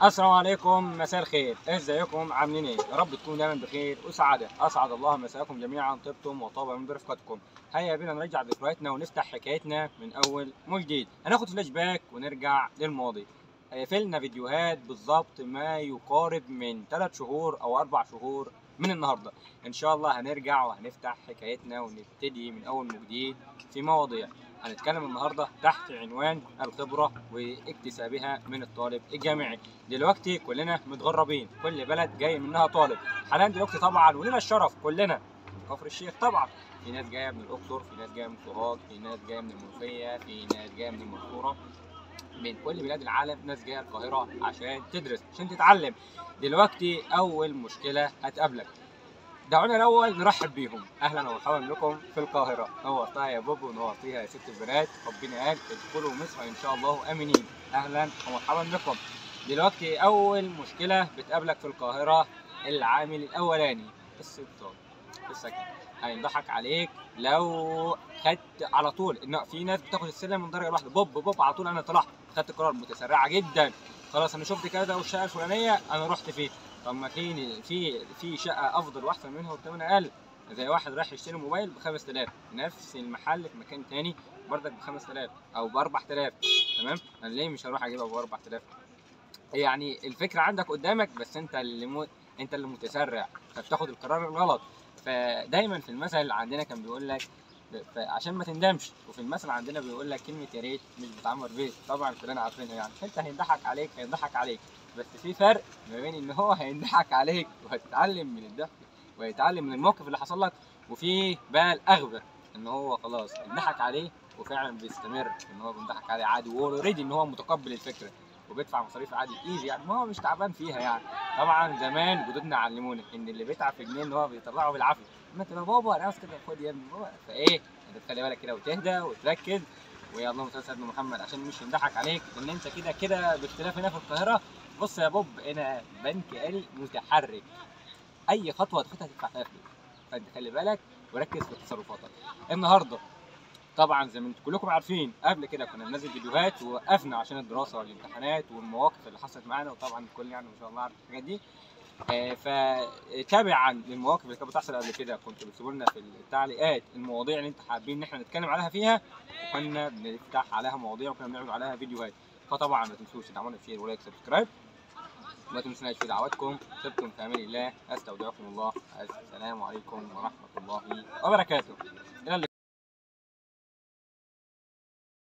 السلام عليكم، مساء الخير، ازيكم عاملين ايه؟ يا رب تكونوا دايما بخير وسعادة. اسعد الله مساءكم جميعا، طبتم وطاب من برفقتكم. هيا بينا نرجع ذكرياتنا ونفتح حكايتنا من اول وجديد. هناخد فلاش باك ونرجع للماضي. قفلنا فيديوهات بالظبط ما يقارب من 3 شهور او 4 شهور من النهارده. ان شاء الله هنرجع وهنفتح حكايتنا ونبتدي من اول وجديد في مواضيع. هنتكلم النهارده تحت عنوان الخبرة واكتسابها من الطالب الجامعي. دلوقتي كلنا متغربين، كل بلد جاي منها طالب. حاليا دلوقتي طبعا ولنا الشرف كلنا من كفر الشيخ، طبعا في ناس جاية من الاقصر، في ناس جاية من سوهاج، في ناس جاية من المنوفية، في ناس جاية من المنصورة، من كل بلاد العالم ناس جاية القاهرة عشان تدرس، عشان تتعلم. دلوقتي اول مشكلة هتقابلك، دعونا الاول نرحب بيهم. اهلا ومرحبا بكم في القاهرة، نورتها يا بوب ونورتيها يا ست البنات. ربنا قال ادخلوا مصر ان شاء الله امنين. اهلا ومرحبا بكم. دلوقتي اول مشكلة بتقابلك في القاهرة، العامل الاولاني السلطان في السكن. هينضحك عليك لو خدت على طول. ان في ناس بتاخد السلم من درجه واحدة، بوب بوب على طول. انا طلعت خدت قرار متسرعه جدا، خلاص انا شفت كذا والشقه الفلانية انا رحت فيه. طب ما في شقه افضل واحسن منها وبثمن اقل. زي واحد رايح يشتري موبايل ب 5000، نفس المحل في مكان تاني بردك ب 5000 او ب 4000، تمام؟ انا ليه مش هروح اجيبها ب 4000؟ يعني الفكرة عندك قدامك، بس انت اللي متسرع، فبتاخد القرار الغلط. فدايما في المثل عندنا كان بيقول لك عشان ما تندمش، وفي المثل عندنا بيقول لك كلمة يا ريت مش بتعمر بيت، طبعا كلنا عارفينها. يعني انت هينضحك عليك هينضحك عليك، بس في فرق ما بين ان هو هينضحك عليك وهتتعلم من الضحك وهيتعلم من الموقف اللي حصل لك، وفي بقى الاغبى ان هو خلاص انضحك عليه وفعلا بيستمر ان هو بينضحك عليه عادي، وهو already ان هو متقبل الفكرة وبيدفع مصاريف عادي easy، يعني ما هو مش تعبان فيها. يعني طبعا زمان جدودنا علمونا ان اللي بيتعب في جنيه ان هو بيطلعه بالعافية. اما انت يا بابا انا عاوز كده، خد يا ابني بابا. فايه انت تخلي بالك كده وتهدى وتركز، ويا اللهم صل على سيدنا محمد، عشان مش ينضحك عليك. ان انت كده كده باختلاف هنا في القاهرة. بص يا بوب، هنا بنك آلي متحرك، اي خطوة هتاخدها هتدفع فيها فلوس، فانت خلي بالك وركز في تصرفاتك. النهارده طبعا زي ما انتم كلكم عارفين قبل كده كنا بننزل فيديوهات ووقفنا عشان الدراسة والامتحانات والمواقف اللي حصلت معانا، وطبعا الكل يعني ما شاء الله عارف الحاجات دي. فتابعا للمواقف اللي كانت بتحصل قبل كده، كنتوا بتسيبوا لنا في التعليقات المواضيع اللي انتم حابين ان احنا نتكلم عليها فيها، وكنا بنفتح عليها مواضيع وكنا بنعمل عليها فيديوهات. فطبعا ما تنسوش تدعمونا ب share و like subscribe، وما تنسوناش في دعواتكم. سبتم في امان الله، استودعكم الله، السلام عليكم ورحمة الله وبركاته. الى اللقاء.